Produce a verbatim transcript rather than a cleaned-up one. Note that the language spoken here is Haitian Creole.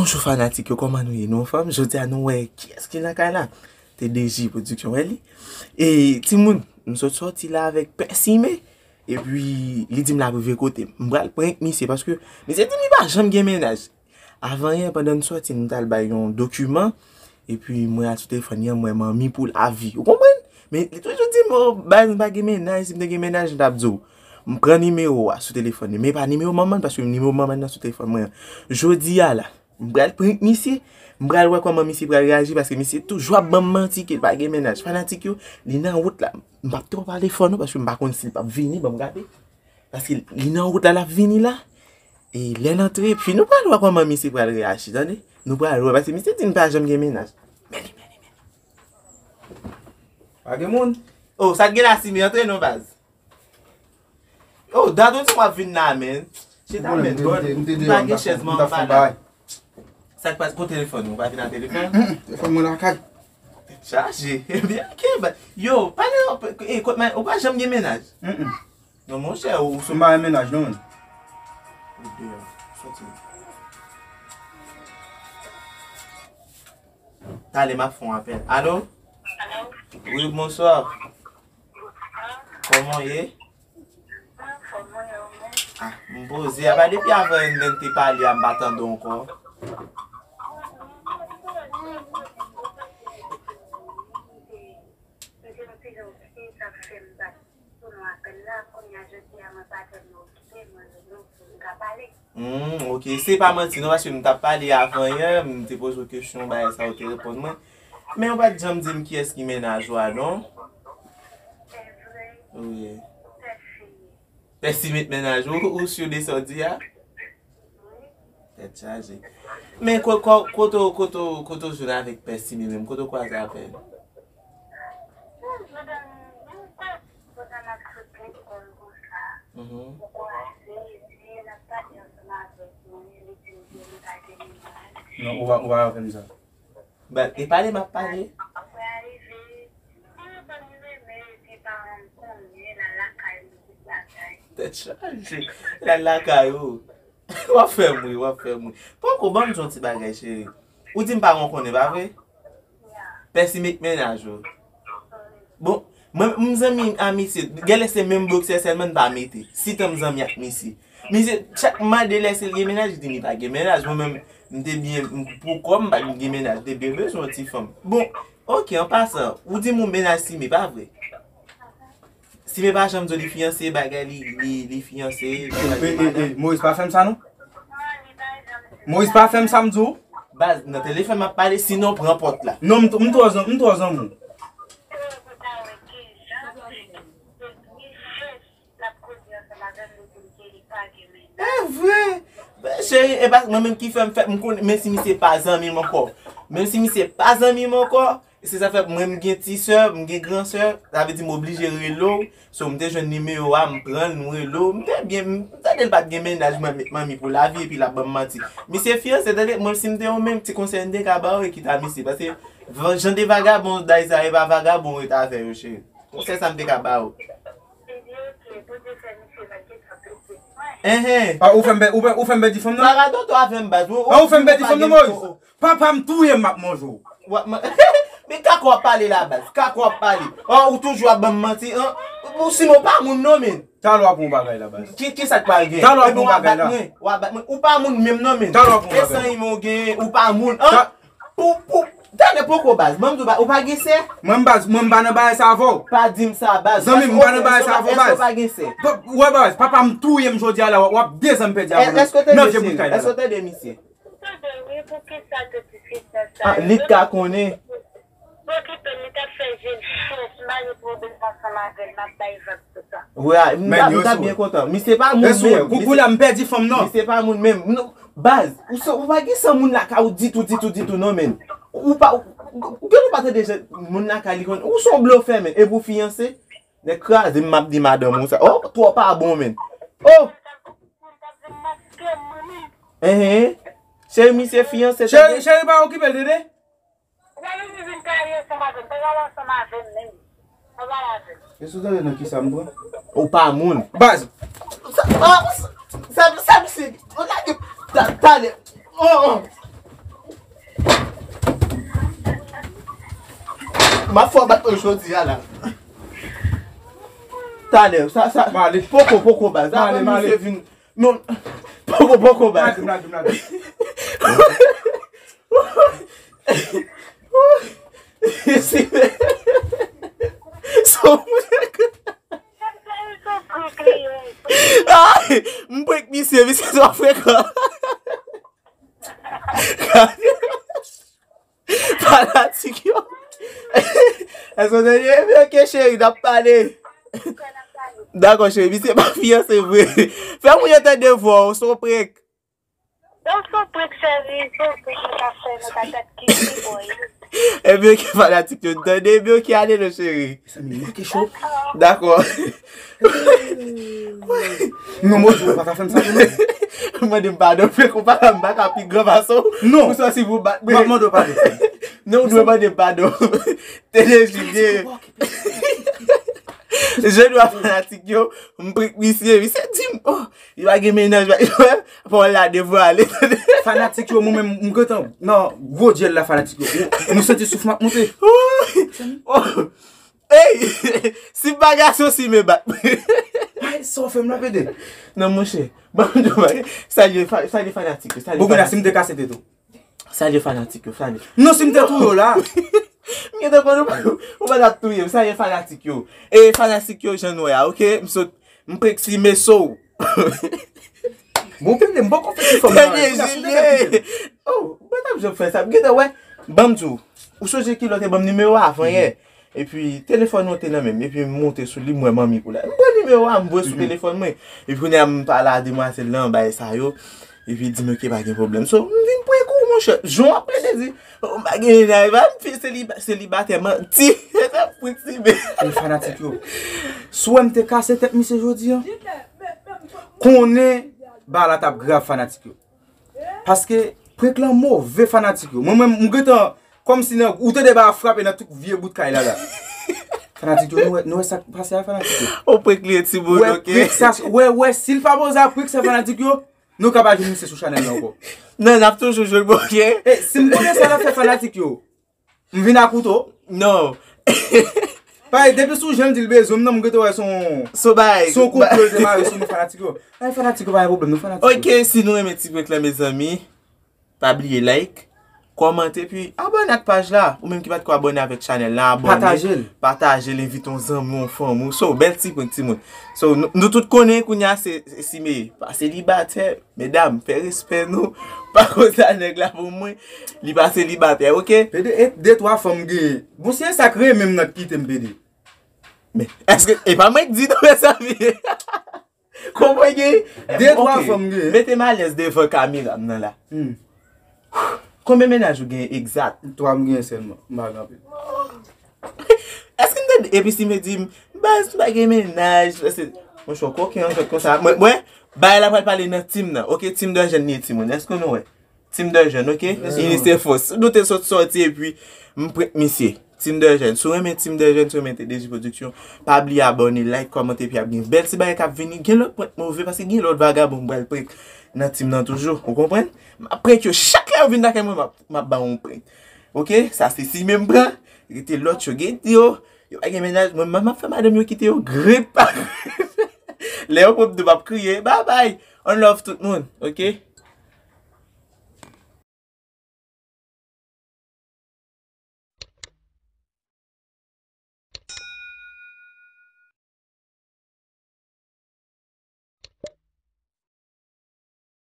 Bonjou fanatik yo, kòman nou ye? Nou anfòm? Jodi a nou wè kiyès ki nan kay la. T D J Production wè li. E timoun, m sot sòti la avèk Pè Sime. Epi li di m l ap rive kote m. M pral prank misye paske misye di m li pa janm gen mennaj. Avan yè, pandan n sòti, m t al bay yon dokiman. Epi mwen al sou telefòn li an, m wè manmi pou lavi. Ou konprann? Men li toujou di m, "O, baz, m pa gen mennaj, si m te gen mennaj, m t ap di w." M pran nimewo a sou telefòn li. Men pa nimewo manman l, paske nimewo manman l nan sou telefòn mwen an. Jodi a la, m pral prank misye. M pral wè kòman misye pral reyaji, paske misye toujou ap ban m manti ke l pa gen mennaj. Fanatik yo, li nan wout la. M p ap twò pale fò non, paske m pa konn si l p ap vini, ban m gade. Paske li nan wout la, l ap vini la. E lè n antre, epi nou pral wè kòman misye pral reyaji, tande. Nou pral wè, paske misye di m pa janm gen mennaj. Men li, men li, men li. Pa gen moun. Oh, sa k gen la, Sime, antre non, baz. Oh, dat ou di w ap vin la, men. Chita, men, bro. M pa gen chèz, man, m pa la. Sa k pase? Kote telefòn ou? Ou pa vin ak telefòn? Telefòn mwen lakay. Tèt chaje. Ebyen, ok, ba, yo, pale, e, kot, ou pa janm gen mennaj? Non, monchè, ou sou. M pa gen mennaj, non, men. Ou deyò. Soti. Talè m ap fè yon apèl. Alo? Wi, bonswa. Kòman w ye? Ah, m poze. Apa depi avan N N te pale a, m pa tande w ankò. Hmm, ok. Se pa manti non, paske m t ap pale avan yè, m te poze w kesyon, bagay sa ou te reponn mwen. Men ou pa t janm di m kiyès ki mennaj ou a non. Wi. Pèsi met mennaj ou, ou si de sa w di a? Tèt chaje. Men ko-, ko-, kote w, kote w, kote w jwenn avèk Pèsi menm? Kote w kwaze avè l? Mhm. Non, ou pa, ou pa fè m sa. Ba, e pale m ap pale. Tèt chaje. L al lakay ou. W ap fè m ri, w ap fè m ri. Poko, ban m di yon ti bagay, cheri. Ou di m pa renkonnen, pa vre? Pèsi met mennaj ou. Bon, mwen, m zanmi a misye. Genlè se menm boksè sèlman n pa mete. Sitan m zanmi ak misye. Misye, chak m mande l èske l gen mennaj, li di m li pa gen mennaj. Mwen menm, m te byen, m, pou kò m, m pa t gen mennaj, m te byen bezwen yon ti fanm. Bon, ok, an pasan, ou di m ou mennaj Sime, pa vre? Sime pa janm di w li fiyanse, bagay li, li, li fiyanse, li pa gen madanm. Moyiz pa fè m sa non. Moyiz pa fè m sa m di w. Baz, nan telefòn m ap pale, sinon pran pòt la. Non, m, m twò zan-, m twò zanmi w. E vre! Cheri, e pa mwen menm ki fè m fè, m konnen, menm si misye pa zanmi m ankò. Menm si misye pa zanmi m ankò, se sa fè mwen m gen ti sè, m gen gran sè, sa vle di m oblije rele w. So, m te jwenn nimewo a, m pran l, m rele w. M te byen, m tande l pa t gen mennaj, mwen met manmi pou lavi, epi l ap ban m manti. Misye fiyanse, tande, mwen si m te ou menm, ti konsèy m te ka ba w, e kit a misye. Paske, jan de vagabon, day sa, e pa vagabon ou ret avè yo, cheri. Konsèy sa m te ka ba ou. Enhen. Ah, ou fè m pè-, ou fè, ou fè m pèdi fanm nan? Paradoto avè m, baz. Ou, ou, ou fè m pèdi fanm nan, Moyiz. Papa m touye m, m ap manje w. Men kaka w ap pale la, baz. Kaka w ap pale. Oh, ou toujou ap ban m manti, an. Ou si m ou pa moun non, men. Talè w ap yon bagay la, baz. Ki, ki sa k pral gen? Talè w ap yon bagay la. Epi w ap bat mwen, w ap bat mwen. Ou pa moun menm non, men. Talè w ap yon bagay. E san imen w gen, ou pa moun, an. Pou, pou, tande poko baz, ban m di w, ou pa gen sè? Mwen baz, mwen m pa nan bagay sa avè w. Pa di m sa baz. Zanmi m, m pa nan bagay sa avè w baz. Èske w pa gen sè? Wè baz, papa m touye m jodi a la, w ap de zan m pèdi avè l nan vye bout kay la. Èske w tande misye? Èske w tande misye? Tande wi, poukisa tout ti fitna sa yo? Ah, li ka konnen. Okipe l, li t ap fè je l chèch, m pa gen pwoblèm ansanm avè l, m ap bay vag tout tan. Wi, m ta, m ta byen kontan. Misye pa moun menm. Kou, kou la, m pèdi fanm nan. Misye pa moun menm. Baz, ou, ou pa gen san moun lakay ou ditou, ditou, ditou, non, men. Ou pa, ou, ou, ou pa tande jan moun lakay li konn. Ou se yon blofè, men. Epi w fiyanse, nèg kraze m, m ap di madanm ou sa. Oh, twò pa bon, men. Oh! Enhen. Cheri, misye fiyanse, tande. Cheri, cheri, pa okipe l, tande. Ou pa bezwen vin kare ansanm avè m, pa pale ansanm avè m menm. Pa pale avè m. Èske w tande nan kisa m pran? Ou pa moun. Baz. Sa, sa, sa, sa misye, ou lage, ta-, talè. Oh, oh. M ap fè w bat mwen jodi a la. Talè, sa, sa, poko, poko, baz. Apre misye vin. Non, poko, poko, baz. Si, so, ay, m prank misye, misye twò frekan. Fanatik yo. Èske w tande? Ebyen, ok, cheri, n ap pale. Dakò, cheri, misye pa fiyanse vre. Fè moun yo tande vwa w, se yon prank. Donk, se yon prank, cheri, se yon prank nou ka fè, nou ka tèt ki ti boy. Ebyen, ok, fanatik yo, n tande, ebyen, ok, ale non, cheri. Mezanmi, manke cho. Dakò. Non, Mojo, ou pa ka fè m sa, non. Mande m padon, frè, ou pa ka, m pa ka pi gran pase w. Non. Pou sa, si pou bat mwen. M ap mande w padon. Non, ou dwe mande m padon. Tene jide. Je dwa fanatik yo, m prank misye, misye di m, oh, li pa gen mennaj, pa wè, pa wè la devwale. Fanatik yo, mwen menm, m gentan nan gwo dyèl la, fanatik yo. Nou santi souf m ap monte. Oh. Ey! Si m pa gason, si men bat. Ay, sa w fè m la, pede. Non, monchè. Ban m di w bagay. Salye fa-, salye fanatik yo, salye fanatik. Bon, kounye a, si m te kase tèt ou? Salye fanatik yo, salye. Non, si m te touye w la. M gentan konn ou pa, ou pa t ap touye m, salye fanatik yo. E fanatik yo, jan nou wè a, ok? M sot, m prank si men so. Bon, pede, m poko fè ti fanm nan. Premye jilye. Oh, ou pa t ap janm fè sa. M gentan wè. Ban m di w. Ou sonje kilè w te ban m nimewo a avan yè? Epi, telefòn ou te nan men m. Epi, m monte sou li, m wè manmi kou la. M pran nimewo a, m voye sou telefòn mwen. Epi, kounye a, m pale a demwazèl lan, bagay sa yo. Epi, di m, ok, pa gen pwoblèm. So, m vin prank ou, monchè. Jan w ap plede di, oh, m pa gen mennaj, pa m fi seliba-, selibatè, manti. Se prank si men. E fanatik yo. Si w wè m te kase tèt misye jodi a, konnen bagay la t ap grav, fanatik yo. Paske prank lan move, fanatik yo. Mwen menm, m gentan kòmsi nan, ou tande ba frape nan tout vye bout kay la la. Fanatik yo, nou wè, nou wè sa k pase a, fanatik yo. Ou prank li e timoun, ok? Prank sa, wè, wè, si l pa poze a prank sa, fanatik yo, nou ka pa jwenn misye sou chanèl la ankò. Non, n ap toujou jwenn, ok? E, si m konnen sa l ap fè, fanatik yo, m vin ak kouto. Non. Paske depi sou jan l di l bezwen m nan, m gentan wè se yon, se yon konplo l te mare sou nou, fanatik yo. Ay, fanatik yo, pa gen pwoblèm, nou fanatik yo. Ok, si nou renmen ti prank la, mezanmi, pa bliye like, kòmante, epi abòne ak paj la. Ou menm ki pa t ko abòne avèk chanèl la, abòne. Pataje l. Pataje l, envite yon zanmi, yon fanmi w. So, bèl ti prank, timoun. So, nou, nou tout konnen kounye a se, se si men pa selibatè. Medam, fè respè nou. Pa konsa nèg la pou mwen. Li pa selibatè, ok? Pede, e de twa fanm genyen. Bon, si e sa k renmen m nan k kite m, pede. Men, èske, e pa mwen k di non, mezanmi. Konprann gen de twa fanm genyen. Mete m alèz devan kamera m nan la. Hmm. Konbyen mennaj ou genyen egzat? Twa m genyen sèlman. M pa gen anpil. Èske m tande? Epi si men di m, baz, m pa gen mennaj, paske, monchè, w koken an fèt konsa. Mwen, mwen, bagay la pral pale nan team nan. Ok, team de jèn li ye, timoun. Èske nou wè? Team de jèn, ok? Ini se fòs. Nou te sot sòti epi m prank misye. Team de jèn. Si w renmen team de jèn, si w renmen T D J Production, pa bliye abòne, like, kòmante, epi ap gen bèl ti bagay k ap vini. Gen lòt prank move, paske gen lòt vagabon m pral prank nan team nan toujou. Ou konprann? M ap prank yo. Chak lè yo vin lakay mwen, m ap, m ap ba yo yon prank. Ok? Sa se si men m pran. Rete lòt yo, gen yo, yo pa gen mennaj. Mwen, m ap fè madanm yo kite yo grip pa grip. Lè yo pran m tou, m ap kriye. Babay. On love tout moun. Ok?